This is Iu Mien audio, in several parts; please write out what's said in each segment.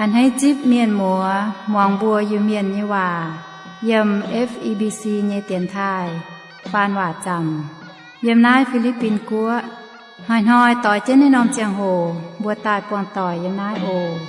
A'hneiv zipv mienh muoz muangx mbuo Iu-Mienh nyei waac yiem F E B C nyei dienx taaih faan waac zaamc yiem naaiv Fi^li^bin Guoqv. Hnoi-hnoi doix jienv naaiv norm ziangh hoc mbuo daaih buangh doic yiem naaiv oc.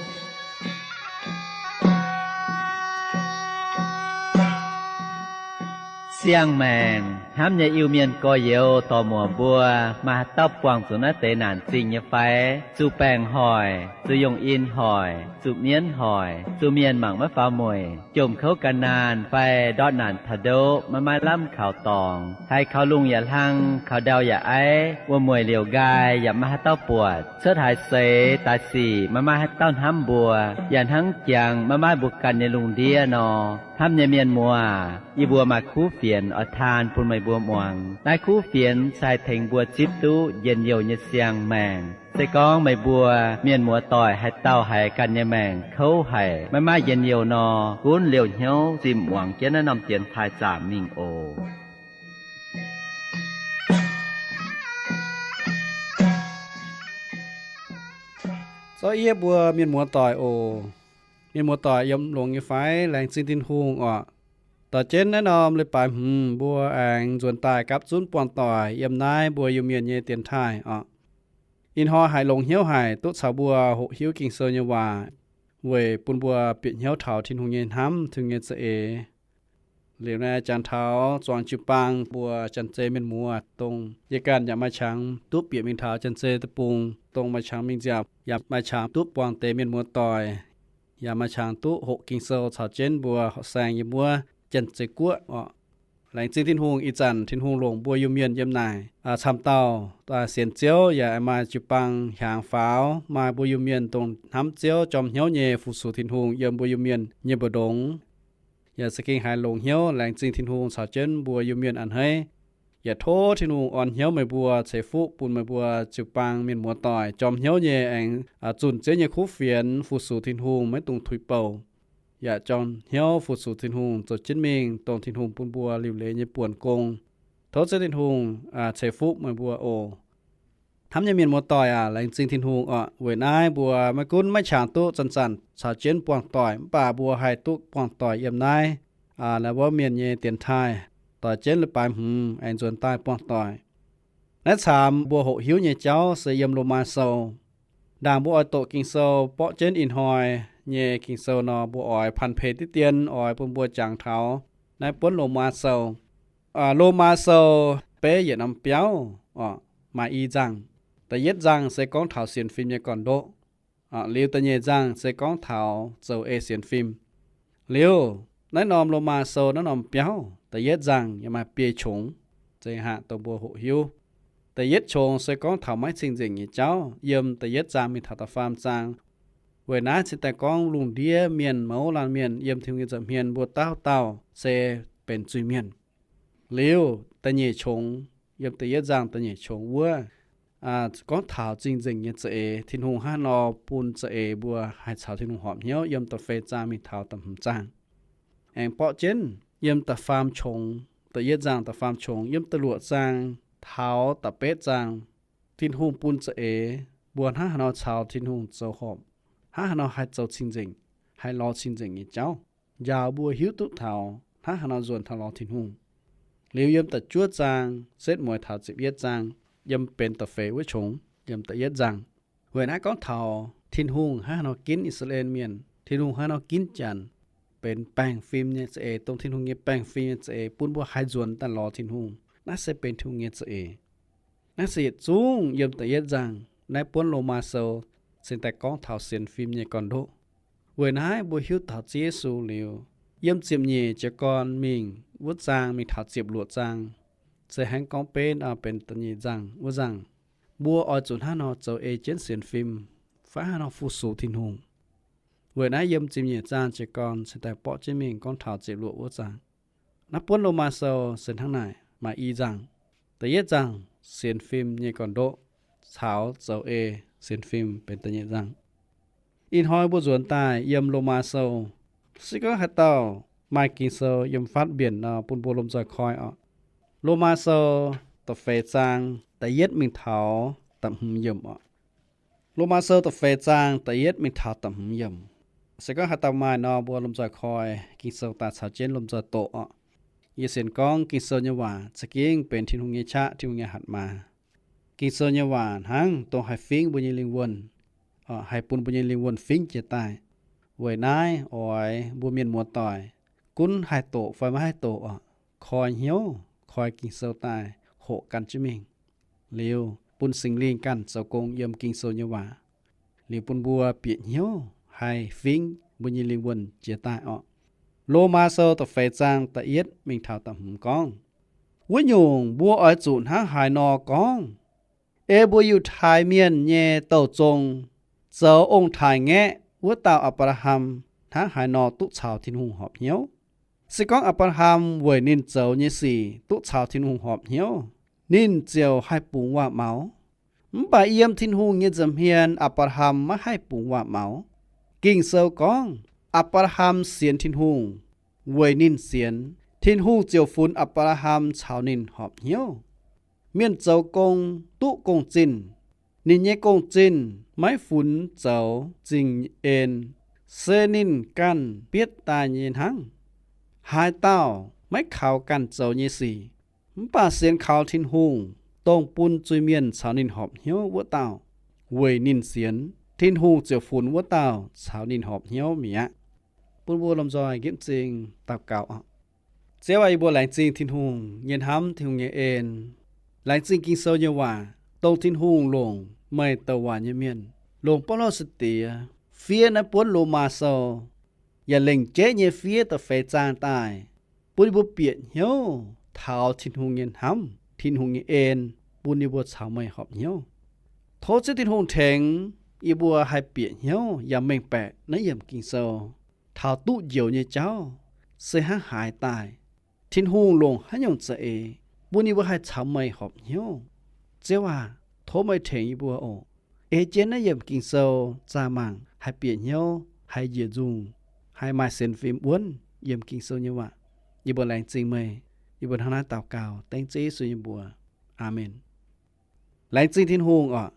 Siang-maengc hnamv nyei Iu-Mienh gorx-youz dorc-muoc mbuo, maaih haaix dauh buangh zuqc naaiv deix naanc zingh nyei fai? Zuqc baengc hoic, zuqc yongh in hoic, zuqc mienv hoic, zuqc mienh mangc maiv faaux mueic, jomc kouv gan naanh fai ndortv naanc taux ndoqv maiv maaih lamh kaux dorngx, haiz kaux lungh yaac hlang, kaux ndau yaac aiv, wuom-mueic liouc nqaai yaac maiv maaih haaix dauh buatc, cuotv haaix seix daaih sic maiv maaih haaix dauh hnamv mbuo, yaac hnangv jangx maiv maaih mbuo ganh nyei lungh ndiev nor. Hnamv nyei mienh muoz, yie mbuo maaih kuv fienx oix taan bun meih mbuo muangx. Naaiv kuv fienx se haih tengx mbuo zipv duqv njien-youh nyei siang-maengc. Se gorngv meih mbuo mienh muoz-doic haaix dauh haiz ganh nyei maengc kouv haic, maiv maaih njien-youh nor, gunv liouh hnyouv zimh muangx jienv naaiv norm dienx taaih zaamc mingh oc. Zorqv yie mbuo mienh muoz-doic oc. Mienh muoz-doic yiem longx nyei fai? Laengz zingh Tin-Hungh oc. Doix jienv naaiv norm leiz-baaix hmz mbuo aengx nzuonx daaih gapv zunv buangh doic yiem naaiv mbuo Iu-Mienh nyei dienx taaih oc. Ih hnoi haiz longx hnyouv haic duqv caux mbuo hoqc hiuv Ging-Sou nyei waac, weic bun mbuo bieqc hnyouv taux Tin-Hungh nyei hnamv, Tin-Hungh nyei za'eix. Liuz naaiv jangx taux zuangx jiu-baang mbuo Janx-Zei mienh muoz, dongh yie ganh yaac maaih qangx duqv bieqc mingh taux Janx-Zei deic-bung, dongh maaih qangx mingh nziaauc, yaac maaih qangx duqv buangh deix mienh muoz-doic, yaac maaih qangx duqv hoqc Ging-Sou caux jienv mbuo horqc saeng yiem wuov Janx-Zei Guoqv oc. Laengz zingh Tin-Hungh, ih zanc Tin-Hungh longc mbuo Iu-Mienh yiem naaic camv dauh sienx Ziouv, yaac maaih jiu-baang hiaangx faaux, maaih mbuo Iu-Mienh dongh hnamv Ziouv jorm hnyouv nyei fu-sux Tin-Hungh yiem mbuo Iu-Mienh nyei mbu'ndongx. Yaac za'gengh haiz longx hnyouv, laengz zingh Tin-Hungh caux jienv mbuo Iu-Mienh a'hneiv. Yaac tov Tin-Hungh orn hnyouv meih mbuo, ceix fuqv bun meih mbuo jiu-baang mienh muoz-doic jorm hnyouv nyei aengx zunh Ziouv nyei kuv fienx fu-sux Tin-Hungh maiv dungx tuix bouc. Yaac jorm hnyouv fu-sux Tin-Hungh zoux jienv mingh dongh Tin-Hungh bun mbuo liuc leiz nyei buonc gong. Tov Ziouv Tin-Hungh ceix fuqv meih mbuo oc. Hnamv nyei mienh muoz-doic aac, laengz zingh Tin-Hungh oc. Weic naaiv mbuo maiv gunv maiv qangx duqv zanc-zanc caux jienv buangh doic, mv baac mbuo haih duqv buangh doic yiem naaiv, naaiv wuov mienh nyei dienx taaih, doix jienv leiz-baaix hmz aengx nzuonx daaih buangh doic. Naaiv caamx mbuo hoqc hiuv nyei jauv se yiem Lomaa Sou. Ndaangc mbuo oix doqc Ging-Sou, borqv jienv ih hnoi nyei Ging-Sou nor, mbuo oix panh peix diqv dien oix bun mbuo jangx taux naaiv buonv Lomaa Sou. Lomaa Sou beiv yietc norm biauv, maaih i nzangh. Da'yietv nzangh se gorngv taux sienx fim nyei gorn-ndoqv. Liuz da'nyeic nzangh se gorngv taux zoux ei sienx fim. Liuz naaiv norm Lomaa Sou naaiv norm biauv da'yietv nzangh yaac maaih biei qongx, zeiz haac dongh mbuo hoqc hiuv. Da'yietv qongx se gorngv taux maiv cing-nzengc nyei jauv, yiem da'yietv zaang mingh taux da'faam zaang. Weic naaiv cingx daaih gorngv lungh ndiev mienh mouz laanh mienh yiem Tin-Hungh nyei nza'hmien mbuo dauh dauh se benx zuiz-mienh. Liuz da'nyeic qongx, yiem da'yietv nzangh da'nyeic qongx wuov, gorngv taux cing-nzengc nyei za'eix, Tin-Hungh hnangv haaix nor bun za'eix mbuo haih caux Tin-Hungh horpc hnyouv, yiem da'feix zaang mingh taux da'hmz zaang. Aengx borqv jienv yiem da'faam qongx, da'yietv nzangh da'faam qongx, yiem da'luoqc zaang taux da'betv zaang, Tin-Hungh bun za'eix mbuo hnangv haaix nor caux Tin-Hungh zoux horpc, hnangv haaix nor haih zoux cing-nzengc, haih lorz cing-nzengc nyei jauv, njaaux mbuo hiuv duqv taux hnangv haaix nor nzuonx taux lorz Tin-Hungh. Liuz yiem da'juov zaang setv mueiz taux ziepc yietv zaang, yiem benx da'feix wuov qongx, yiem da'yietv nzangh. Weic naaiv gorngv taux Tin-Hungh hnangv haaix nor ginv I^saa^laa^en Mienh, Tin-Hungh hnangv haaix nor ginv Janx, benx baengh fim nyei za'eix, dongh Tin-Hungh nyei baengh fim nyei za'eix, bun mbuo haih nzuonx daaih lorz Tin-Hungh. Naaiv se benx Tin-Hungh nyei za'eix. Naaiv se yietc zungv yiem da'yietv nzangh naaiv buonv Lomaa Sou cingx daaih gorngv taux sienx fim nyei gorn-ndoqv. Weic naaiv mbuo hiuv taux Ziouv Yesu liuz, yiem ziepc nyeic jiez gorn mingh wuov zaang mingh taux ziepc luoqc zaang, se hnangv gorngv beiv nor benx da'nyeic nzangh wuov nzangh. Mbuo oix zuqc hnangv haaix nor zoux ei jienv sienx fim, fai hnangv haaix nor fu-sux Tin-Hungh. Weic naaiv yiem ziepc nyeic zaang jiez gorn cingx daaih borqv jienv mingh gorngv taux ziepc luoqc wuov zaang. Naaiv buonv Lomaa Sou se hnangv naaic, maaih i nzangh. Da'yietv nzangh, sienx fim nyei gorn-ndoqv caux zoux ei sienx fim benx da'nyeic nzangh. Ih hnoi mbuo nzuonx daaih yiem Lomaa Sou. Se gorngv haaix dauh maaih Ging-Sou yiem fatv mbienc nor, bun mbuo lomh nzoih koi oc. Lomaa Sou da'feix zaang da'yietv mingh taux da'hmz yiemc oc. Lomaa Sou da'feix zaang da'yietv mingh taux da'hmz yiemc. Se gorngv haaix dauh maaih nor, mbuo lomh nzoih koi Ging-Sou daaih caux jienv lomh nzoih doqc oc. Yie sienx gorngv Ging-Sou nyei waac za'gengh benx Tin-Hungh nyei qaqv, Tin-Hungh nyei hatc maaz. Ging-Sou nyei waac hnangv dongh haih fingv mbuo nyei lingh wuonh, haih bun mbuo nyei lingh wuonh fingv jiez daaih. Weic naaiv oix mbuo mienh muoz-doic, gunv haih doqc fai maiv haih doqc oc, koi hnyouv, koi Ging-Sou daaih hoqc gan jienv mingh. Liuz bun Singx Lingh ganh zoux gong yiem Ging-Sou nyei waac, liuz bun mbuo bieqc hnyouv haih fingv mbuo nyei lingh wuonh jiez daaih oc. Lomaa Sou da'feix zaang da'yietv mingh taux da'hmz gorngv, wuov nyungc mbuo oix zuqc hnangv haaix nor gorngv, ei mbuo Yiutai Mienh nyei douh zong, zoux ong-taaix-ngaeqv wuov dauh Apc^laa^ham hnangv haaix nor duqv caux Tin-Hungh horpc hnyouv? Se gorngv Apc^laa^ham weic ninh zoux nyei sic duqv caux Tin-Hungh horpc hnyouv, ninh ziouc haih bungx waac-maux. Mv baac yiem Tin-Hungh nyei nza'hmien Apc^laa^ham maiv haih bungx waac-maux. Ging-Sou gorngv, Apc^laa^ham sienx Tin-Hungh. Weic ninh sienx, Tin-Hungh ziouc funx Apc^laa^ham caux ninh horpc hnyouv. Mienh zoux gong duqv gong-zinh. Ninh nyei gong-zinh maiv funx zoux zingh en, se ninh ganh bietv daaih nyei hnangv. Haaix dauh maiv kaux ganh zoux nyei sic, mv baac sienx kaux Tin-Hungh, dongh bun zuiz-mienh caux ninh horpc hnyouv wuov dauh, weic ninh sienx, Tin-Hungh ziouc funx wuov dauh caux ninh horpc hnyouv mi'aqv. Bun mbuo lomh nzoih nqipv m'zing daux gaux oc. Ziouv aac, yie mbuo laengz zingh Tin-Hungh nyei hnamv, Tin-Hungh nyei en. Laengz zingh Ging-Sou nyei waac, dongh Tin-Hungh longc meih douc waac nyei mienh, longc Baulo sai-diex fiev naaiv buonv Lomaa Sou, yaac lengc jeiv nyei fiev da'feix zaang daaih, bun yie mbuo bieqc hnyouv taux Tin-Hungh nyei hnamv, Tin-Hungh nyei en, bun yie mbuo caux meih horpc hnyouv. Tov Ziouv Tin-Hungh tengx yie mbuo haih bieqc hnyouv yaac mengh baeqc naaiv yiemc Ging-Sou taux duqv njoux nyei jauv se hnangv haaix daaih, Tin-Hungh longc haaix nyungc za'eix bun yie mbuo haih caux meih horpc hnyouv. Ziouv aac, tov meih tengx yie mbuo oc. Ei jienv naaiv yiemc Ging-Sou zaah mangc haih bieqc hnyouv, haih njiec nzungh, haih maaih sienx fim wuonv yiem Ging-Sou nyei waac. Yie mbuo laengz zingh meih. Yie mbuo hnangv naaiv daux gaux dengv Ziouv Yesu nyei mbuox. Aamen. Laengz zingh Tin-Hungh oc.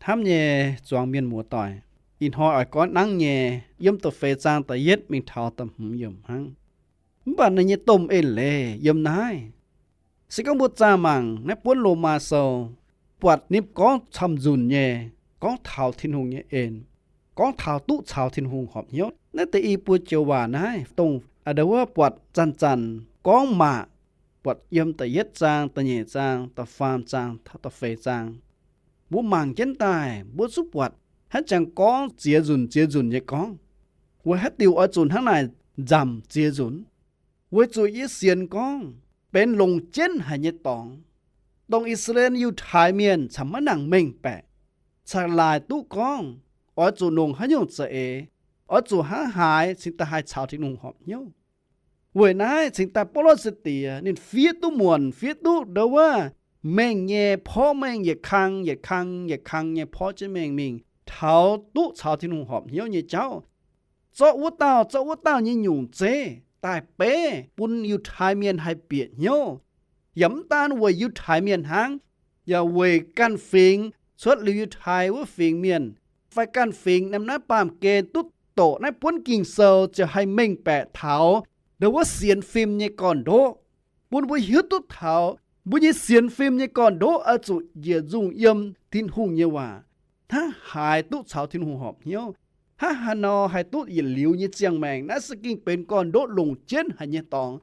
Hnamv nyei zuangx mienh muoz-doic, ih hnoi oix goiv nangv nyei, yiem da'feix zaang da'yietv mingh taux da'hmz yiemc hnangv. Mv baac ninh nyei domh eix leiz yiem naaiv. Se gorngv mbuo zaah mangc naaiv buonv Lomaa Sou, buatc ninh gorngv camv-nzunc nyei, gorngv taux Tin-Hungh nyei en, gorngv taux duqv caux Tin-Hungh horpc hnyouv. Naaiv deix i buo joux waac naaiv dongh a'ndau wuov buatc zanc-zanc gorngv maac, buatc yiem da'yietv zaang, da'nyeic zaang, da'faam zaang, da'feix zaang. Mbuo mangc jienv daaih mbuo zuqc buatc hnangv jangx gorngv ziex nzunc ziex nzunc nyei gorngv, weic haaix diuc oix zuqc hnangv naaic nzamc ziex nzunc? Weic zuqc yie sienx gorngv benx longc jienv haic nyei dorngx, dongh I^saa^laa^en Yiutai Mienh camv maiv nangc mengh baeqc, caux laaic duqv gorngv oix zuqc longc haaix nyungc za'eix, oix zuqc hnangv haaix cingx daaih haih caux Tin-Hungh horpc hnyouv. Weic naaiv cingx daaih Baulo sai-diex ninh fiev duqv muonc, fiev duqv ndo wuov mengh nyei porv mengh yietc kang yietc kang yietc kang nyei porv jienv mengh mingh taux duqv caux Tin-Hungh horpc hnyouv nyei jauv. Zorqv wuov dauh, zorqv wuov dauh nyei nyungc zeiv daaih beiv bun Yiutai Mienh haih bieqc hnyouv. Yaac mv daan weic Yiutai Mienh hnangv, yaac weic ganh fingx cuotv liuz Yiutai wuov fingx mienh, fai ganh fingx yiem naaiv baamh gen duqv doqc naaiv buonv Ging-Sou ziouc haih mengh baeqc taux ndo wuov sienx fim nyei gorn-ndoqv. Bun mbuo hiuv duqv taux mbuo nyei sienx fim nyei gorn-ndoqv oix zuqc njiec nzungh yiem Tin-Hungh nyei waac, hnangv haaix duqv caux Tin-Hungh horpc hnyouv, hnangv haaix nor haih duqv yietc liuz nyei ziangh maengc. Naaiv se gengh benx gorn-ndoqv longc jienv haic nyei dorngx,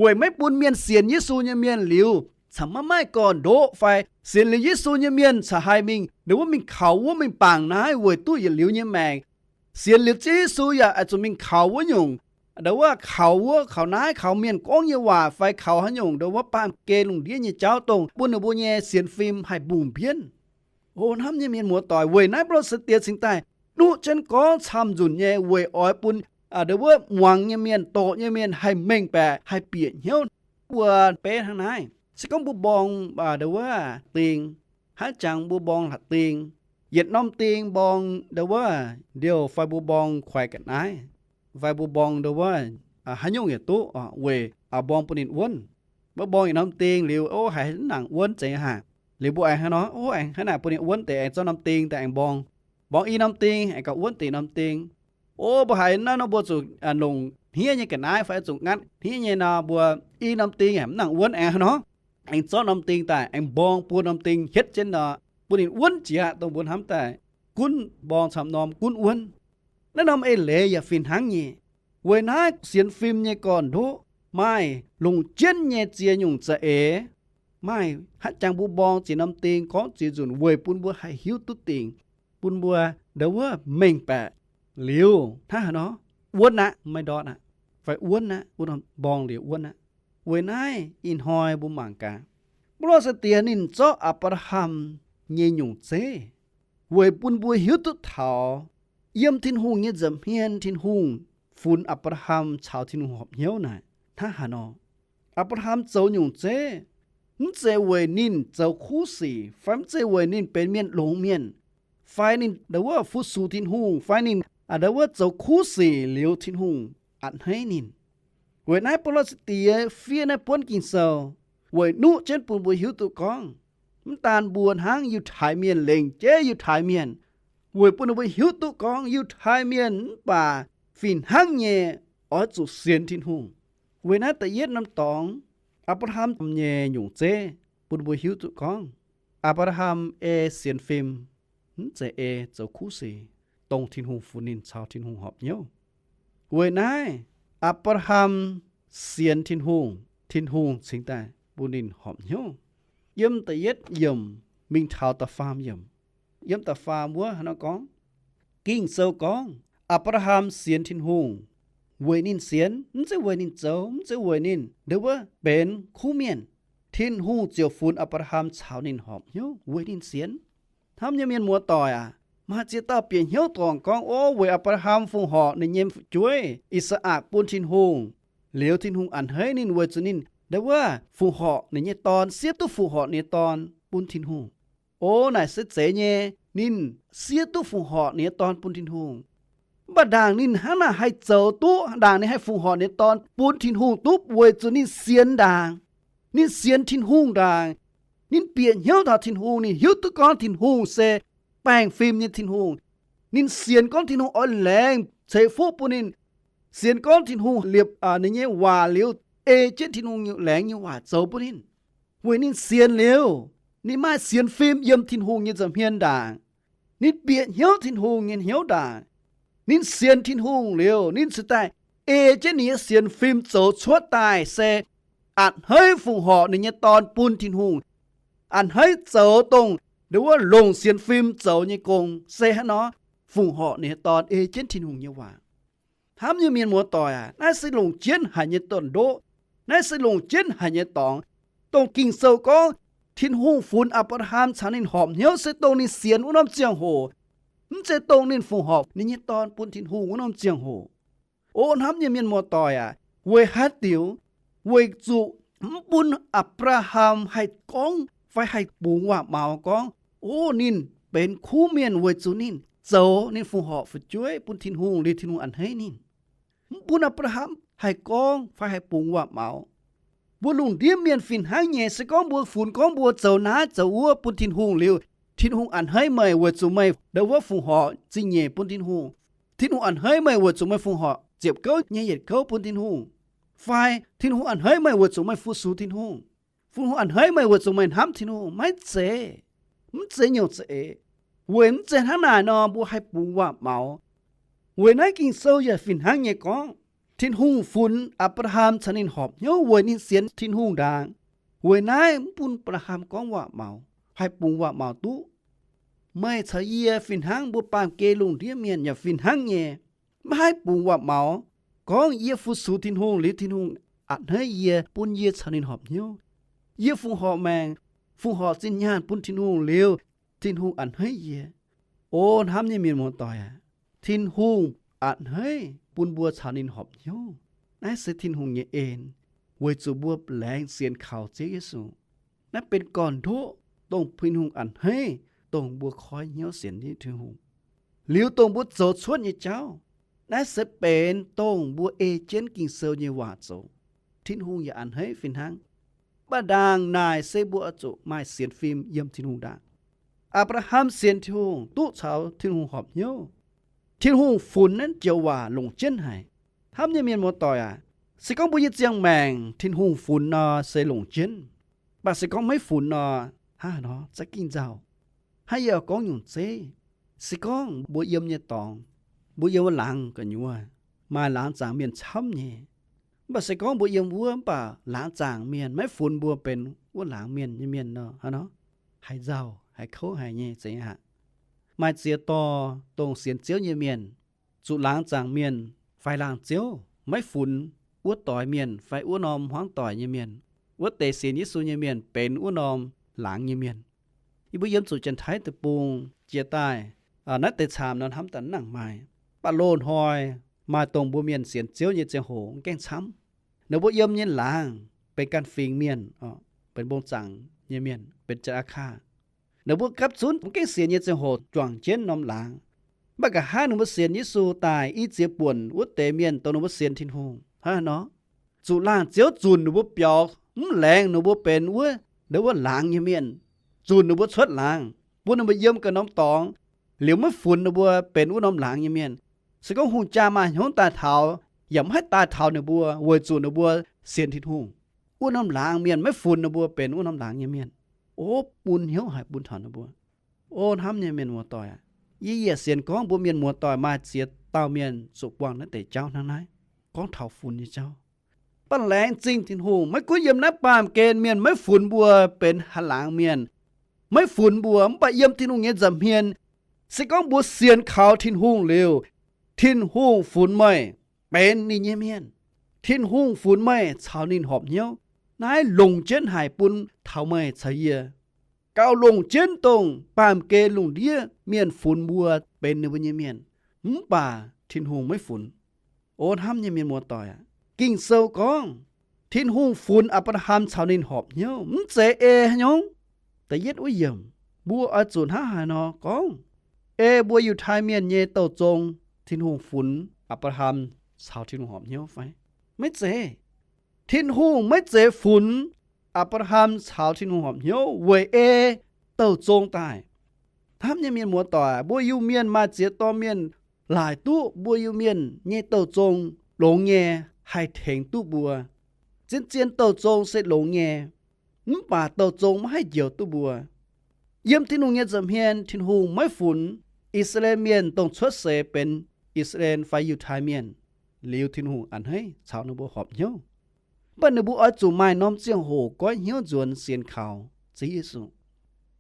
weic maiv bun mienh sienx Yesu nyei mienh liuz caux maiv maaih gorn-ndoqv fai sienx liuz Yesu nyei mienh caux haih mingh ndo wuov mingh kaux wuov mingh bangc naaiv weic duqv yietc liuz nyei maengc. Sienx liuz Ziouv Yesu yaac oix zuqc mingh kaux wuov nyungc, ndo wuov kaux wuov, kaux naaiv, kaux mienh gorngv nyei waac fai kaux haaix nyungc ndo wuov baamh gen lungh ndiev nyei jauv dongh bun ninh mbuo nyei sienx fim haih mbungh mbienv. O hnamv nyei mienh muoz-doic, weic naaiv Baulo sai-diex cingx daaih duqv jienv gorngv camv-nzunc nyei weic oix bun ndo wuov muangx nyei mienh, doqc nyei mienh haih mengh baeqc, haih bieqc hnyouv. Mbuo beiv hnangv naaiv, se gorngv mbuo mborng ndo wuov ding, hnangv jangx mbuo mborng hla'ding, yietc norm ding mborng ndo wuov ndiouh fai mbuo mborng kuaix ga'naaiv, fai mbuo mborng ndo wuov haaix nyungc yaac duqv weic mborng bun ninh wuonv. Mbuo mborng yietc norm ding liuz, o, haiz mv nangc wuonv zeiz haic. Liuz mbuo aengx hnangv nor, o, aengx hnangv naaic bun ninh wuonv deix, aengx zorqv norm ding daaih aengx mborng. Mborng i norm ding aengx gauh wuonv deix norm ding. O, mbuo haiz naaiv nor mbuo zuqc longc hniev nyei ga'naaiv fai zuqc ngatv hniev nyei nor, mbuo i norm ding mv nangc wuonv aengx nor, aengx zorqv norm ding daaih aengx mborng buo norm ding hietv jienv nor, bun ninh wuonv jiex aqv, dongh mbuo hnamv daaih gunv mborng camv norm gunv wuonv. Naaiv norm eix leiz yaac fih hnangv nyei. Weic naaiv sienx fim nyei gorn-ndoqv maaih longc jienv nyei ziex nyungc za'eix, maaih haaix jangx mbuo mborng ziex norm ding gorngv ziex nzunc weic bun mbuo haih hiuv duqv dingc, bun mbuo ndau wuov mengh baeqc liuz hnangv haaix nor, wuonv aqv, maiv ndortv aqv, fai wuonv aqv, wuov norm mborng liuz wuonv aqv. Weic naaiv ih hnoi mbuo mangc gaax, mbuo lorh sai-diex ninh zorqv Apc^laa^ham nyei nyungc zeiv weic bun mbuo hiuv duqv taux yiem Tin-Hungh nyei nza'hmien Tin-Hungh funx Apc^laa^ham caux Tin-Hungh horpc hnyouv naaic hnangv haaix nor. Apc^laa^ham zoux nyungc zeiv mv zeiz weic ninh zoux kuv sic, fai mv zeiz weic ninh benx mienh longx mienh, fai ninh ndau wuov fu-sux Tin-Hungh, fai ninh ndau wuov zoux kuv sic liuz Tin-Hungh a'hneiv ninh. Weic naaiv bun lorh sai-diex fiev naaiv buonv Ging-Sou weic nuqv jienv bun mbuo hiuv duqv gorngv, mv daan mbuo hnangv Yiutai Mienh lengc jeiv Yiutai Mienh, weic bun ninh mbuo hiuv duqv gorngv Yiutai Mienh mv baac fih hnangv nyei oix zuqc sienx Tin-Hungh. Weic naaiv da'yietv norm dorngx, Apc^laa^ham nyei nyungc zeiv bun mbuo hiuv duqv gorngv, Apc^laa^ham ei sienx fim mv zeiz ei zoux kuv sic, dongh Tin-Hungh funx ninh caux Tin-Hungh horpc hnyouv. Weic naaiv Apc^laa^ham sienx Tin-Hungh, Tin-Hungh cingx daaih bun ninh horpc hnyouv. Yiem da'yietv yiemc mingh taux da'faam yiemc. Yiem da'faam wuov hnangv nor gorngv, Ging-Sou gorngv Apc^laa^ham sienx Tin-Hungh weic ninh sienx, mv zeiz weic ninh zoux, mv zeiz weic ninh ndau wuov benx kuv mienh. Tin-Hungh ziouc funx Apc^laa^ham caux ninh horpc hnyouv weic ninh sienx. Hnamv nyei mienh muoz-doic aac, maaih ziex dauh bieqc hnyouv dorngc gorngv, o, weic Apc^laa^ham fongc horc ninh nyei fu'jueiv, I^saa^lakc, bun Tin-Hungh, liuz Tin-Hungh a'hneiv ninh weic zuqc ninh ndau wuov fongc horc ninh nyei dorn, siev duqv fongc horc ninh nyei dorn bun Tin-Hungh. O, naaic se zeiz nyei, ninh siev duqv fongc horc ninh nyei dorn bun Tin-Hungh. Mv baac ndaangc ninh hnangv naaic haih zoux duqv, ndaangc ninh haih fongc horc ninh nyei dorn bun Tin-Hungh duqv weic zuqc ninh sienx ndaangc. Ninh sienx Tin-Hungh ndaangc. Ninh bieqc hnyouv taux Tin-Hungh, ninh hiuv duqv gorngv Tin-Hungh se baengh fim nyei Tin-Hungh. Ninh sienx gorngv Tin-Hungh oix laengz ceix fuqv bun ninh. Sienx gorngv Tin-Hungh liepc ninh nyei waac liuz, ei jienv Tin-Hungh nyei laengz nyei waac zoux bun ninh. Weic ninh sienx liuz, ninh maaih sienx fim yiem Tin-Hungh nyei nza'hmien ndaangc. Ninh bieqc hnyouv Tin-Hungh nyei hnyouv ndaangc. Ninh sienx Tin-Hungh liuz, ninh cingx daaih ei jienv ninh nyei sienx fim zoux cuotv daaih se a'hneiv fongc horc ninh nyei dorn bun Tin-Hungh, a'hneiv zoux dongh ndau wuov longc sienx fim zoux nyei gong, se hnangv nor fongc horc ninh nyei dorn ei jienv Tin-Hungh nyei waac. Hnamv nyei mienh muoz-doic aac, naaiv se longc jienv haic nyei donh ndoqv. Naaiv se longc jienv haic nyei dorngx. Dongh Ging-Sou gorngv Tin-Hungh funx Apc^laa^ham caux ninh horpc hnyouv se dongh ninh sienx wuov norm ziangh hoc, mv zeiz dongh ninh fongc horc ninh nyei dorn bun Tin-Hungh wuov norm ziangh hoc. O hnamv nyei mienh muoz-doic aac, weic haaix diuc? Weic zuqc mv bun Apc^laa^ham haih gorngv fai haih bungx waac-maux gorngv, o, ninh benx kuv mienh weic zuqc ninh zoux, ninh fongc horc fu'jueiv bun Tin-Hungh liuz Tin-Hungh a'hneiv ninh. Mv bun Apc^laa^ham haih gorngv fai haih bungx waac-maux. Mbuo lungh ndiev mienh fih hnangv nyei, se gorngv mbuo funx gorngv mbuo zoux naaiv zoux wuov bun Tin-Hungh liuz, Tin-Hungh a'hneiv meih weic zuqc meih ndau wuov fongc horc zingh nyeic bun Tin-Hungh. Tin-Hungh a'hneiv meih weic zuqc meih fongc horc ziepc gouv nyei yietc gouv bun Tin-Hungh. Fai Tin-Hungh a'hneiv meih weic zuqc meih fu-sux Tin-Hungh. Tin-Hungh a'hneiv meih weic zuqc meih hnamv Tin-Hungh. Maiv zeiz. Mv zeiz nyungc za'eix. Weic mv zeiz hnangv naaic nor, mbuo haih bungx waac-maux. Weic naaiv Ging-Sou yaac fih hnangv nyei gorngv, Tin-Hungh funx Apc^laa^ham caux ninh horpc hnyouv weic ninh sienx Tin-Hungh ndaangc. Weic naaiv mv bun Apc^laa^ham gorngv waac-maux, haih bungx waac-maux duqv. Meih caux yie fih hnangv, mbuo baamh gen lungh ndiev mienh yaac fih hnangv nyei. Maiv haih bungx waac-maux gorngv yie fu-sux Tin-Hungh liuz Tin-Hungh a'hneiv yie, bun yie caux ninh horpc hnyouv. Yie fongc horc maengc, fongc horc zinh nyaanh bun Tin-Hungh liuz, Tin-Hungh a'hneiv yie. O hnamv nyei mienh muoz-doic aac, Tin-Hungh a'hneiv bun mbuo caux ninh horpc hnyouv. Naaiv se Tin-Hungh nyei en, weic zuqc mbuo laengz sienx kaux Ziouv Yesu. Naaiv benx gorn-ndoqv dongh Tin-Hungh a'hneiv, dongh mbuo koi hnyouv sienx Tin-Hungh, liuz dongh mbuo zoux cuotv nyei jauv. Naaiv se benx dongh mbuo ei jienv Ging-Sou nyei waac zoux. Tin-Hungh yaac a'hneiv fih hnangv. Mv baac ndaangc naaic se mbuo oix zuqc maaih sienx fim yiem Tin-Hungh ndaangc. Apc^laa^ham sienx Tin-Hungh duqv caux Tin-Hungh horpc hnyouv. Tin-Hungh funx naaiv joux waac longc jienv haic. Hnamv nyei mienh muoz-doic aac, se gorngv mbuo nyei ziangh maengc Tin-Hungh funx nor se longc jienv. Mv baac se gorngv maiv funx nor, hnangv haaix nor za'gengh nzauh. Hnangv yie gorngv nyungc zeiv, se gorngv mbuo yiem nyei dorngx, mbuo yiem wuov laangz gu'nyuoz maaih laangz zaangc mienh camv nyei. Mv baac se gorngv mbuo yiem wuov mv baac laangz zaangc mienh maiv funx mbuo benx wuov laangz mienh nyei mienh nor, hnangv haaix nor? Haiz nzauh, haiz kouv haic nyei zeiz aqv. Maaih ziex dorh dongh sienx Ziouv nyei mienh, zuqc laangz zaangc mienh fai laangz ziouv maiv funx wuov doix mienh fai wuov norm hmuangv doic nyei mienh, wuov deix sienx Yesu nyei mienh benx wuov norm laangz nyei mienh. Yie mbuo yiem zuqc Janx-Taiv deic-bung jiex daaih, naaiv deix caamx nor hnamv daaih mv nangc maaih. Mv baac loz-hnoi maaih dongh mbuo mienh sienx Ziouv nyei ziangh hoc mv gaengh camv. Ninh mbuo yiem nyei laangz benx ganh fingx mienh, benx mbong zaangc nyei mienh, benx Janx-Aa^kaa. Ninh mbuo gapv zunv mv gaengh sienx nyei ziangh hoc juangc jienv norm laangz. Mv baac nqa'haav ninh mbuo sienx Yesu daaih i ziex buonc wuov deix mienh dongh ninh mbuo sienx Tin-Hungh hnangv haaix nor, zuqc laangz ziouv zunc ninh mbuo biaux, mv laengz ninh mbuo benx wuov, wuov laangz nyei mienh, zunc ninh mbuo cuotv laangz, bun ninh mbuo yiem ganh norm dorngx, liuz maiv funx ninh mbuo benx wuov norm laangz nyei mienh. Se gorngv hungh jaa maaih hnyouv daaih taux, yaac mv haih daaih taux ninh mbuo weic zuqc ninh mbuo sienx Tin-Hungh. Wuov norm laangz mienh maiv funx ninh mbuo benx wuov norm laangz nyei mienh. O, bun hnyouv haic bun taux ninh mbuo. O hnamv nyei mienh muoz-doic aac, yie yietc sienx gorngv mbuo mienh muoz-doic maaih ziex dauh mienh zuqc buangh naaiv deix jauv hnangv naaiv, gorngv taux funx nyei jauv. Mv baac laengz zingh Tin-Hungh, maiv gunv yiem naaiv baamh gen mienh maiv funx mbuo benx haaix laangz mienh, maiv funx mbuo, mv baac yiem Tin-Hungh nyei nza'hmien, se gorngv mbuo sienx kaux Tin-Hungh liuz, Tin-Hungh funx meih benx ninh nyei mienh. Tin-Hungh funx meih caux ninh horpc hnyouv. Naaiv longc jienv haic bun taux meih caux yie. Gauh longc jienv dongh baamh gen lungh ndiev mienh funx mbuo benx ninh mbuo nyei mienh, mv baac Tin-Hungh maiv funx. O hnamv nyei mienh muoz-doic aac, Ging-Sou gorngv, Tin-Hungh funx Apc^laa^ham caux ninh horpc hnyouv, mv zeiz ei haaix nyungc. Da'yietv wuov yiemc, mbuo oix zuqc hnangv haaix nor gorngv? Ei mbuo Yiutai Mienh nyei douh zong, Tin-Hungh funx Apc^laa^ham caux Tin-Hungh horpc hnyouv fai? Maiv zeiz. Tin-Hungh maiv zeiz funx Apc^laa^ham caux Tin-Hungh horpc hnyouv weic ei douh zong daaih. Hnamv nyei mienh muoz-doic, mbuo Iu-Mienh maaih ziex dorh mienh laaic duqv mbuo Iu-Mienh nyei douh zong longx nyei, haih tengx duqv mbuo. Zien-zien douh zong se longx nyei, mv baac douh zong maiv haih njoux duqv mbuo. Yiem Tin-Hungh nyei nza'hmien, Tin-Hungh maiv funx I^saa^laa^en Mienh dongh cuotv seix benx I^saa^laa^en fai Yiutai Mienh, liuz Tin-Hungh a'hneiv caux ninh mbuo horpc hnyouv. Mv baac ninh mbuo oix zuqc maaih norm ziangh hoc goiv hnyouv nzuonx sienx kaux Ziouv Yesu.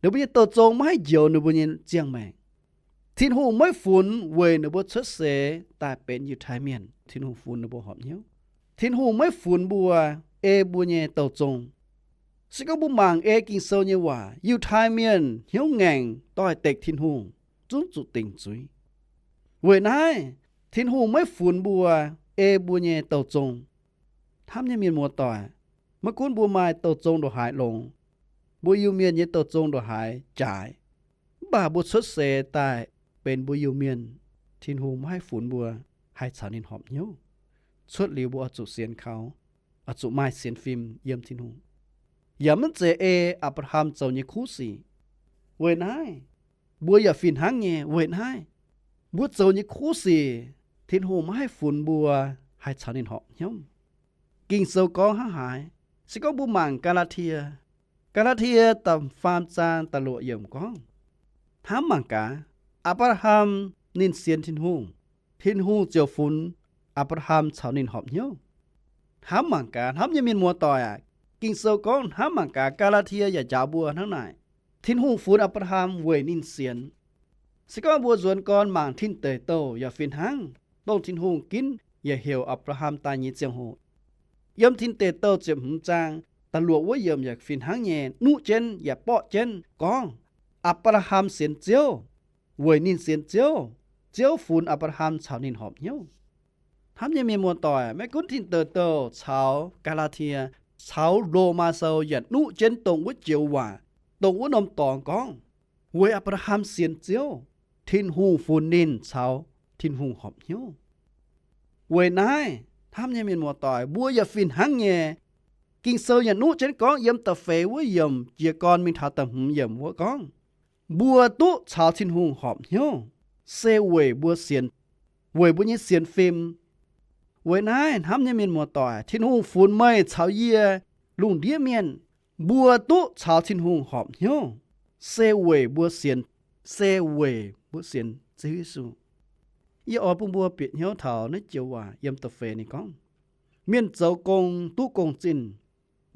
Ninh mbuo nyei douh zong maiv haih njoux ninh mbuo nyei ziangh maengc. Tin-Hungh maiv funx weic ninh mbuo cuotv seix daaih benx Yiutai Mienh, Tin-Hungh funx ninh mbuo horpc hnyouv. Tin-Hungh maiv funx mbuo ei mbuo nyei douh zong. Se gorngv mbuo mangc ei Ging-Sou nyei waac, Yiutai Mienh hnyouv ngaengc doix-dekc Tin-Hungh, zungv zuqc dingc zuiz. Weic naaiv, Tin-Hungh maiv funx mbuo ei mbuo nyei douh zong. Hnamv nyei mienh muoz-doic, maiv gunv mbuo maaih douh zong ndongc haaix longx, mbuo Iu-Mienh nyei douh zong ndongc haaix jaaix, mv baac mbuo cuotv seix daaih benx mbuo Iu-Mienh, Tin-Hungh maiv haih funx mbuo haih caux ninh horpc hnyouv. Cuotv liuz mbuo oix zuqc sienx kaux, oix zuqc maaih sienx fim yiem Tin-Hungh. Yaac maiv zeiz ei Apc^laa^ham zoux nyei kuv sic. Weic naaiv, mbuo yaac fih hnangv nyei. Weic naaiv, mbuo zoux nyei kuv sic, Tin-Hungh maiv haih funx mbuo haih caux ninh horpc hnyouv. Ging-Sou gorngv hnangv haaix? Se gorngv mbuo mangc Gaa^laa^tie, Gaa^laa^tie da'faam zaang da'luoqc yiemc gorngv, hnamv mangc gaax, Apc^laa^ham ninh sienx Tin-Hungh, Tin-Hungh ziouc funx Apc^laa^ham caux ninh horpc hnyouv. Hnamv mangc gaax, hnamv nyei mienh muoz-doic aac, Ging-Sou gorngv hnamv mangc gaax, Gaa^laa^tie yaac njaaux mbuo hnangv naaic. Tin-Hungh funx Apc^laa^ham weic ninh sienx. Se gorngv mbuo nzuonx gorn mangc Tin Deic Douh yaac fih hnangv, dongh Tin-Hungh ginv yaac heuc Apc^laa^ham daaih nyei ziangh hoc. Yiem Tin Deic Douh ziepc hmz zaang da'luoqc wuov yiemc yaac fih hnangv nyei nuqv jienv yaac borqv jienv gorngv, Apc^laa^ham sienx Ziouv. Weic ninh sienx Ziouv, Ziouv funx Apc^laa^ham caux ninh horpc hnyouv. Hnamv nyei mienh muoz-doic, maiv gunv Tin Deic Douh caux Gaa^laa^tie, caux Lomaa Sou yaac nuqv jienv dongh wuov joux waac, dongh wuov norm dorngx gorngv, weic Apc^laa^ham sienx Ziouv, Tin-Hungh funx ninh caux Tin-Hungh horpc hnyouv. Weic naaiv, hnamv nyei mienh muoz-doic, mbuo yaac fih hnangv nyei. Ging-Sou yaac nuqv jienv gorngv yiem da'feix wuov yiemc jiez gorn mingh taux da'hmz yiemc wuov gorngv, mbuo duqv caux Tin-Hungh horpc hnyouv, se weic mbuo sienx weic mbuo nyei sienx fim. Weic naaiv hnamv nyei mienh muoz-doic, Tin-Hungh funx meih caux yie lungh ndiev mienh, mbuo duqv caux Tin-Hungh horpc hnyouv, se weic mbuo sienx, se weic mbuo sienx Ziouv Yesu. Yie oix bun mbuo bieqc hnyouv taux naaiv joux waac yiem da'feix ninh gorngv, mienh zoux gong duqv gong-zinh,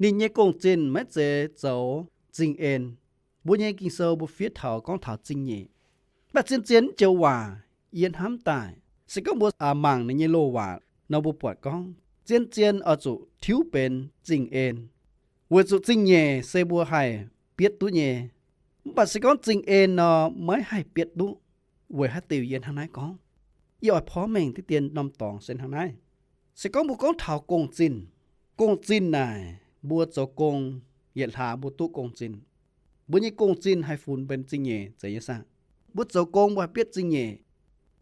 ninh nyei gong-zinh maiv zeiz zoux zingh en. Mbuo nyei Ging-Sou mbuo fiev taux gorngv taux zingh nyeic. Mv baac zien-zien naaiv joux waac yie hnamv daaih, se gorngv mbuo mangc ninh nyei loz-waac nor, mbuo buatc gorngv zien-zien oix zuqc tiuv benx zingh en, weic zuqc zingh nyeic se mbuo haih bietv duqv nyei. Mv baac se gorngv zingh en nor, maiv haih bietv duqv. Weic haaix diuc yie hnangv naaiv gorngv? Yie oix porv mengh diqv dien norm dorngx se hnangv naaiv. Se gorngv mbuo gorngv taux gong-zinh, gong-zinh naaic mbuo zoux gong, yietc hlaax mbuo duqv gong-zinh. Mbuo nyei gong-zinh haih funx benx zingh nyeic zeiz nyei saah? Mbuo zoux gong mbuo haih bietv zingh nyeic.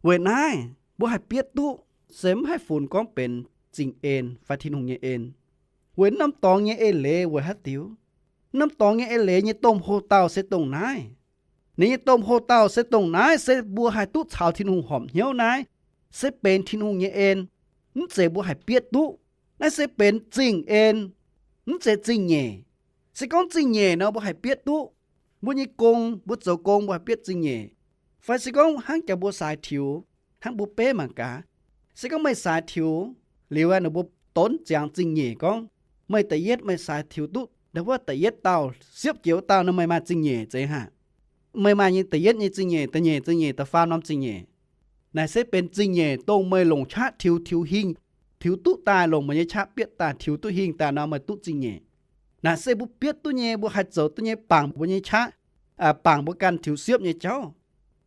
Weic naaiv mbuo haih bietv duqv, se mv haih funx gorngv benx zingh en fai Tin-Hungh nyei en. Weic naaiv norm dorngx nyei eix leiz weic haaix diuc? Naaiv norm dorngx nyei eix leiz nyei domh hoc-dauh se dongh naaiv. Ninh nyei domh hoc-dauh se dongh naaiv, se mbuo haih duqv caux Tin-Hungh horpc hnyouv naaiv, se benx Tin-Hungh nyei en. Mv zeiz mbuo haih bietv duqv. Naaiv se benx zingh en, mv zeiz zingh nyeic. Se gorngv zingh nyeic nor, mbuo haih bietv duqv. Mbuo nyei gong, mbuo zoux gong mbuo haih bietv zingh nyeic. Fai se gorngv hnangv jaax mbuo saaix tiux, hnangv mbuo beiv mangc gaax, se gorngv meih saaix tiux liuz, ninh mbuo donv ziangx zingh nyeic gorngv, meih da'yietv meih saaix tiux duqv nda'wuov da'yietv dauh, siepv jiex wuov dauh nor, meih maaih zingh nyeic zeiz haic. Meih maaih nyei da'yietv nyei zingh nyeic, da'nyeic zingh nyeic, da'faam norm zingh nyeic. Naaic se benx zingh nyeic dongh meih longc qaqv tiux, tiux hingh, tiux duqv daaih, longc meih nyei qaqv bietv daaih, tiux duqv hingh daaih nor, meih duqv zingh nyeic. Naaic se mbuo bietv duqv nyei, mbuo haih zoux duqv nyei, bangc mbuo nyei qaqv, bangc mbuo ganh tiux siepv nyei jauv.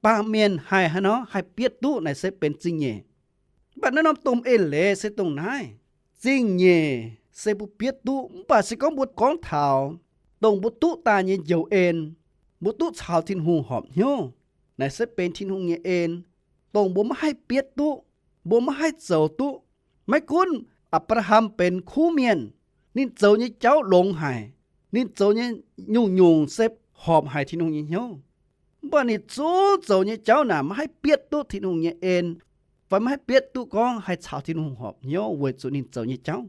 Baamh mienh haih haaix nor haih bietv duqv naaic se benx zingh nyeic. Mv baac naaiv norm domh eix leiz se dongh naaiv. Zingh nyeic se mbuo bietv duqv, mv baac se gorngv mbuo gorngv taux dongh mbuo duqv daaih nyei njoux en, mbuo duqv caux Tin-Hungh horpc hnyouv, naaic se benx Tin-Hungh nyei en, dongh mbuo maiv haih bietv duqv, mbuo maiv haih zoux duqv. Maiv gunv Apc^laa^ham benx kuv mienh, ninh zoux nyei jauv longx haic, ninh zoux nyei nyungc-nyungc se horpc haic Tin-Hungh nyei hnyouv. Mv baac ninh zungv zoux nyei jauv naaic maiv haih bietv duqv Tin-Hungh nyei en, fai maiv haih bietv duqv gorngv haih caux Tin-Hungh horpc hnyouv weic zuqc ninh zoux nyei jauv.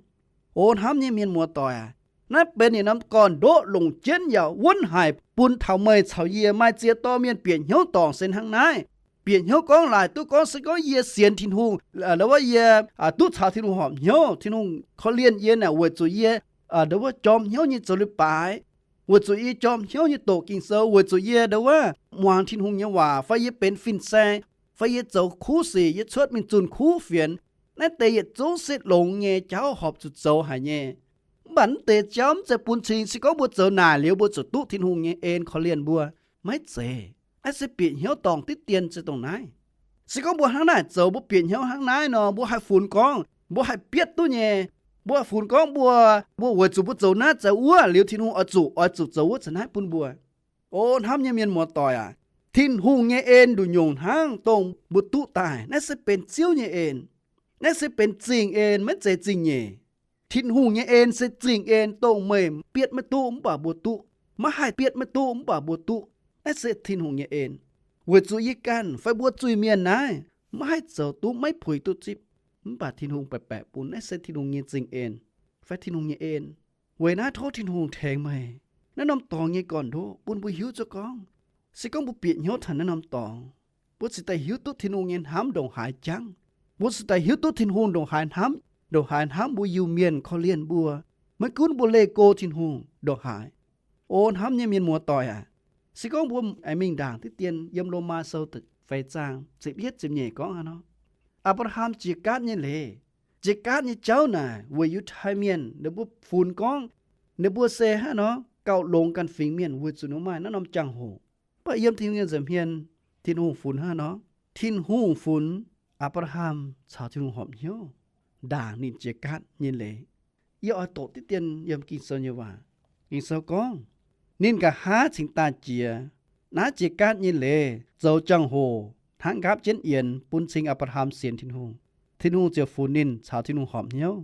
O hnamv nyei mienh muoz-doic aac, naaiv benx yietc norm gorn-ndoqv longc jienv yaac wuonv haic bun taux meih caux yie. Maaih ziex dorh mienh bieqc hnyouv dorngc se hnangv naaiv. Bieqc hnyouv gorngv laaic duqv gorngv se gorngv yie sienx Tin-Hungh, nda'wuov yie duqv caux Tin-Hungh horpc hnyouv, Tin-Hungh korv-lienh yie naaic weic zuqc yie nda'wuov jorm hnyouv nyei zoux leiz-baaix, weic zuqc yie jorm hnyouv nyei doqc Ging-Sou, weic zuqc yie nda'wuov muangx Tin-Hungh nyei waac, fai yie benx fin-saeng, fai yie zoux kuv sic, yie cuotv mingh zunh kuv fienx. Naaiv deix yietc zungv se longx nyei jauv horpc zuqc zoux haic nyei. Mv baac naaiv deix jauv mv zeiz bun cing se gorngv mbuo zoux naaic liuz mbuo zuqc duqv Tin-Hungh nyei en korv-lienh mbuo. Maiv zeiz. Naaiv se bieqc hnyouv dorngc diqv dien se dongh naaiv. Se gorngv mbuo hnangv naaic zoux, mbuo bieqc hnyouv hnangv naaiv nor, mbuo haih funx gorngv mbuo haih bietv duqv nyei. Mbuo funx gorngv mbuo, mbuo weic zuqc mbuo zoux naaiv zoux wuov liuz Tin-Hungh oix zuqc, oix zuqc zoux wuov caux naaiv bun mbuo. O hnamv nyei mienh muoz-doic aac, Tin-Hungh nyei en nduqc nyungc hnangv dongh mbuo duqv daaih. Naaiv se benx Ziouv nyei en. Naaiv se benx zingh en, maiv zeiz zingh nyeic. Tin-Hungh nyei en se zingh en dongh meih bietv maiv duqv mv baac mbuo duqv, maiv haih bietv maiv duqv mv baac mbuo duqv. Naaiv se Tin-Hungh nyei en. Weic zuqc yie ganh fai mbuo zuiz-mienh naaiv maiv haih zoux duqv, maiv puix duqv zipv. Mv baac Tin-Hungh baeqc baeqc bun. Naaiv se Tin-Hungh nyei zingh en, fai Tin-Hungh nyei en. Weic naaiv tov Tin-Hungh tengx meih naaiv norm dorngx nyei gorn-ndoqv bun mbuo hiuv zuqc gorngv, se gorngv mbuo bieqc hnyouv taux naaiv norm dorngx, mbuo cingx daaih hiuv duqv Tin-Hungh nyei hnamv ndongc haaix jangv. Mbuo cingx daaih hiuv duqv Tin-Hungh ndongc haaix hnamv, ndongc haaix hnamv mbuo Iu-Mienh korv-lienh mbuo. Maiv gunv mbuo leih go Tin-Hungh ndongc haaix. O hnamv nyei mienh muoz-doic aac, se gorngv mbuo aengx mingh ndaangc diqv dien yiem Lomaa Sou da'feix zaang ziepc yietv ziepc nyeic gorngv hnangv nor, Apc^laa^ham jiex gaatv nyei leiz, jiex gaatv nyei jauv naaic weic Yiutai Mienh ninh mbuo funx gorngv ninh mbuo se hnangv nor gauh longx ganh fingx mienh weic zuqc ninh maaih naaiv norm jangx-hoc. Mv baac yiem Tin-Hungh nyei nza'hmien, Tin-Hungh funx hnangv nor, Tin-Hungh funx Apc^laa^ham caux Tin-Hungh horpc hnyouv ndaangc ninh jiex gaatv nyei leiz. Yie oix doqc diqv dien yiem Ging-Sou nyei waac. Ging-Sou gorngv, ninh nqa'haav cingx daaih jiex, naaiv jiex gaatv nyei leiz zoux jangx-hoc hnangv nqaapv jienv yienx bun cing Apc^laa^ham sienx Tin-Hungh. Tin-Hungh ziouc funx ninh caux Tin-Hungh horpc hnyouv.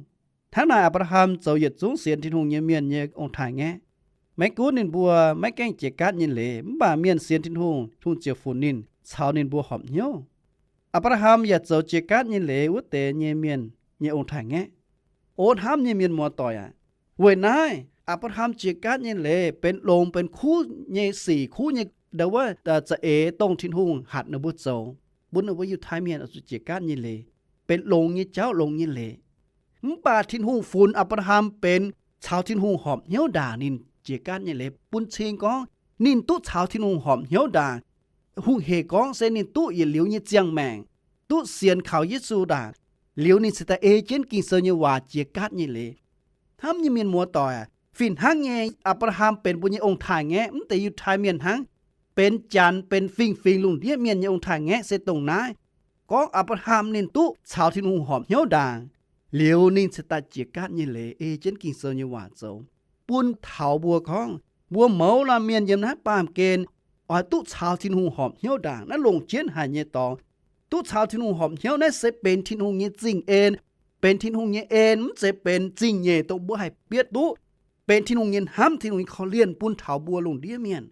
Hnangv naaic Apc^laa^ham zoux yietc zungv sienx Tin-Hungh nyei mienh nyei ong-taaix-ngaeqv. Maiv gunv ninh mbuo maiv gaengh jiex gaatv nyei leiz, mv baac mienh sienx Tin-Hungh, Tin-Hungh ziouc funx ninh caux ninh mbuo horpc hnyouv. Apc^laa^ham yaac zoux jiex gaatv nyei leiz wuov deix nyei mienh nyei ong-taaix-ngaeqv. O hnamv nyei mienh muoz-doic aac, weic naaiv Apc^laa^ham jiex gaatv nyei leiz benx longx benx kuv nyei sic, kuv nyei ndo wuov za'eix dongh Tin-Hungh hatc ninh mbuo zoux, bun ninh mbuo Yiutai Mienh oix zuqc jiex gaatv nyei leiz, benx longx nyei jauv, longx nyei leiz. Mv baac Tin-Hungh funx Apc^laa^ham benx caux Tin-Hungh horpc hnyouv ndaangc ninh jiex gaatv nyei leiz, bun cing gorngv ninh duqv caux Tin-Hungh horpc hnyouv ndaangc. Hungh hec gorngv se ninh duqv yietc liuz nyei ziangh maengc, duqv sienx kaux Yesu ndaangc, liuz ninh cingx daaih ei jienv Ging-Sou nyei waac jiex gaatv nyei leiz. Hnamv nyei mienh muoz-doic aac, fih hnangv nyei Apc^laa^ham benx mbuo nyei ong-taaix-ngaeqv, mv deix Yiutai Mienh hnangv, benx Janx, benx fingx-fingx lungh ndiev mienh nyei ong-taaix-ngaeqv se dongh naaiv. Gorngv Apc^laa^ham ninh duqv caux Tin-Hungh horpc hnyouv ndaangc, liuz ninh cingx daaih jiex gaatv nyei leiz ei jienv Ging-Sou nyei waac zoux, bun taux mbuo gorngv mbuo mouz laanh mienh yiem naaiv baamh gen oix duqv caux Tin-Hungh horpc hnyouv ndaangc. Naaiv longc jienv haic nyei dorngx. Duqv caux Tin-Hungh horpc hnyouv naaiv se benx Tin-Hungh nyei zingh en, benx Tin-Hungh nyei en, mv zeiz benx zingh nyeic dongh mbuo haih bietv duqv. Benx Tin-Hungh nyei hnamv, Tin-Hungh nyei korv-lienh bun taux mbuo lungh ndiev mienh.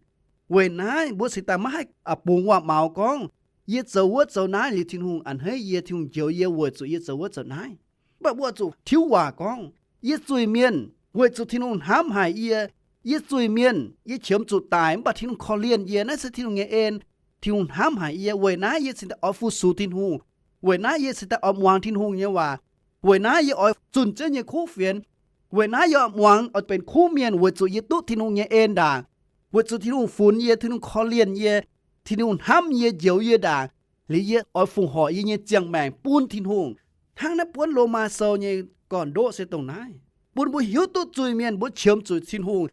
Weic naaiv mbuo cingx daaih maiv haih bungx waac-maux gorngv, yie zoux wuov zoux naaiv liuz Tin-Hungh a'hneiv yie, Tin-Hungh njoux yie weic zuqc yie zoux wuov zoux naaiv. Mv baac mbuo zuqc tiuv waac gorngv, yie zuiz-mienh weic zuqc Tin-Hungh hnamv haic yie. Yie zuiz-mienh, yie qiemx zuqc daic, mv baac Tin-Hungh korv-lienh yie. Naaiv se Tin-Hungh nyei en. Tin-Hungh hnamv haic yie, weic naaiv yie cingx daaih oix fu-sux Tin-Hungh. Weic naaiv yie cingx daaih oix muangx Tin-Hungh nyei waac. Weic naaiv yie oix zunh Ziouv nyei kuv fienx. Weic naaiv yie oix muangx oix benx kuv mienh weic zuqc yie duqv Tin-Hungh nyei en ndaangc, weic zuqc Tin-Hungh funx yie, Tin-Hungh korv-lienh yie, Tin-Hungh hnamv yie, njoux yie ndaangc, liuz yie oix fongc horc yie nyei ziangh maengc bun Tin-Hungh. Hnangv naaiv buonv Lomaa Sou nyei gorn-ndoqv se dongh naaiv, bun mbuo hiuv duqv zuiz-mienh mbuo qiemx zuqc Tin-Hungh.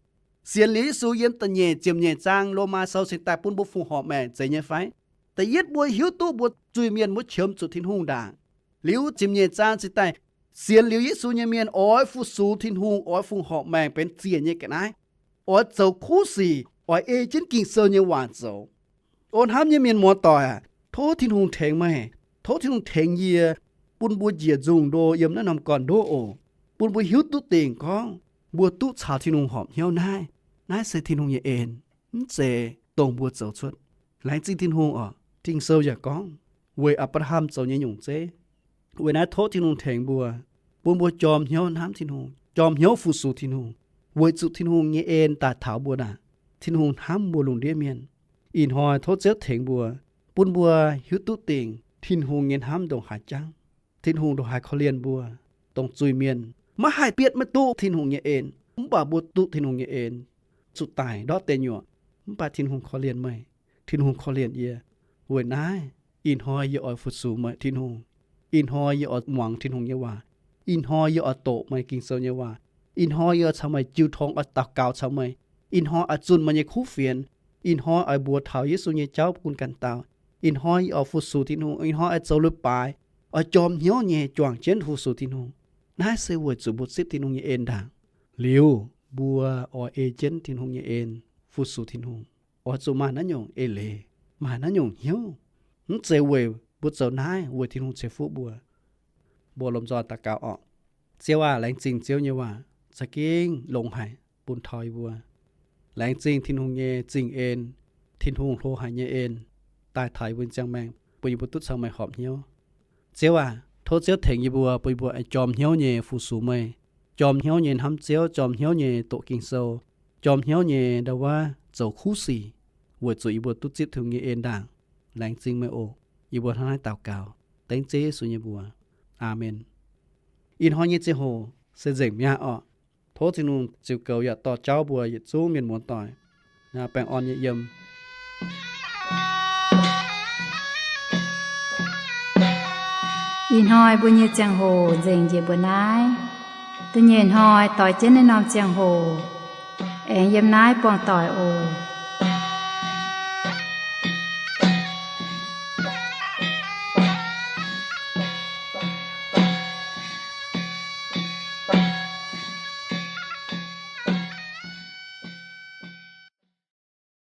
Sienx liuz Yesu yiem da'nyeic ziepc nyeic zaang Lomaa Sou cingx daaih bun mbuo fongc horc maengc zeiz nyei fai? Da'yietv mbuo hiuv duqv mbuo zuiz-mienh mbuo qiemx zuqc Tin-Hungh ndaangc. Liuz ziepc nyeic zaang cingx daaih, sienx liuz Yesu nyei mienh oix fu-sux Tin-Hungh, oix fongc horc maengc benx ziec nyei ga'naaiv, oix zoux kuv sic, oix ei jienv Ging-Sou nyei waac zoux. O hnamv nyei mienh muoz-doic aac, tov Tin-Hungh tengx meih, tov Tin-Hungh tengx yie, bun mbuo njiec nzungh ndo yiem naaiv norm gorn-ndoqv oc, bun mbuo hiuv duqv dingc gorngv mbuo duqv caux Tin-Hungh horpc hnyouv naaiv, naaiv se Tin-Hungh nyei en, mv zeiz dongh mbuo zoux cuotv. Laengz zingh Tin-Hungh oc. Ging-Sou yaac gorngv, weic Apc^laa^ham zoux nyei nyungc zeiv. Weic naaiv tov Tin-Hungh tengx mbuo, bun mbuo jorm hnyouv hnamv Tin-Hungh, jorm hnyouv fu-sux Tin-Hungh, weic zuqc Tin-Hungh nyei en daaih taux mbuo naaic. Tin-Hungh hnamv mbuo lungh ndiev mienh. Ih hnoi tov Ziouv tengx mbuo, bun mbuo hiuv duqv dingc Tin-Hungh nyei hnamv ndongc haaix jangv, Tin-Hungh ndongc haaix korv-lienh mbuo, dongh zuiz-mienh maiv haih bietv maiv duqv Tin-Hungh nyei en, mv baac mbuo duqv Tin-Hungh nyei en, zuqc daic ndortv deic nyuoqc, mv baac Tin-Hungh korv-lienh meih, Tin-Hungh korv-lienh yie. Weic naaiv ih hnoi yie oix fu-sux meih Tin-Hungh. Ih hnoi yie oix muangx Tin-Hungh nyei waac. Ih hnoi yie oix doqc meih Ging-Sou nyei waac. Ih hnoi yie oix caux meih jiu tong, oix daux gaux caux meih. Ih hnoi oix zunh meih nyei kuv fienx. Ih hnoi oix mbuox taux Yesu nyei jauv bun ganh dauh. Ih hnoi yie oix fu-sux Tin-Hungh. Ih hnoi oix zoux leiz-baaix, oix jorm hnyouv nyei juangc jienv fu-sux Tin-Hungh. Naaiv se weic zuqc mbuo zipv Tin-Hungh nyei en ndaangc. Liuz mbuo oix ei jienv Tin-Hungh nyei en fu-sux Tin-Hungh. Oix zuqc maaih naaiv nyungc eix leiz, maaih naaiv nyungc hnyouv. Mv zeiz weic mbuo zoux naaiv weic Tin-Hungh ceix fuqv mbuo. Mbuo lomh nzoih daux gaux orqc. Ziouv aac, laengz zingh Ziouv nyei waac za'gengh longx haic bun taux yie mbuo. Laengz zingh Tin-Hungh nyei zingh en, Tin-Hungh hlo haic nyei en, daaih taux yie mbuo nyei ziangh maengc bun yie mbuo duqv caux meih horpc hnyouv. Ziouv aac, tov Ziouv tengx yie mbuo, bun yie mbuo aengx jorm hnyouv nyei fu-sux meih, jorm hnyouv nyei hnamv Ziouv, jorm hnyouv nyei doqc Ging-Sou, jorm hnyouv nyei ndau wuov zoux kuv sic, weic zuqc yie mbuo duqv zipv Tin-Hungh nyei en ndaangc. Laengz zingh meih oc. Yie mbuo hnangv naaiv daux gaux dengv Ziouv Yesu nyei mbuox. Aamen. Ih hnoi nyei ziangh hoc se nzengc mi'aqv orqc. Tov Tin-Hungh ziux goux yaac dorh jauv mbuo yietc zungv mienh muoz-doic. Baengh orn nyei yiem. Ih hnoi mbuo nyei ziangh hoc nzengc njiec mbuo naaiv. Da'nyeic hnoi doix jienv naaiv norm ziangh hoc aengx yiem naaiv buangh doic oc.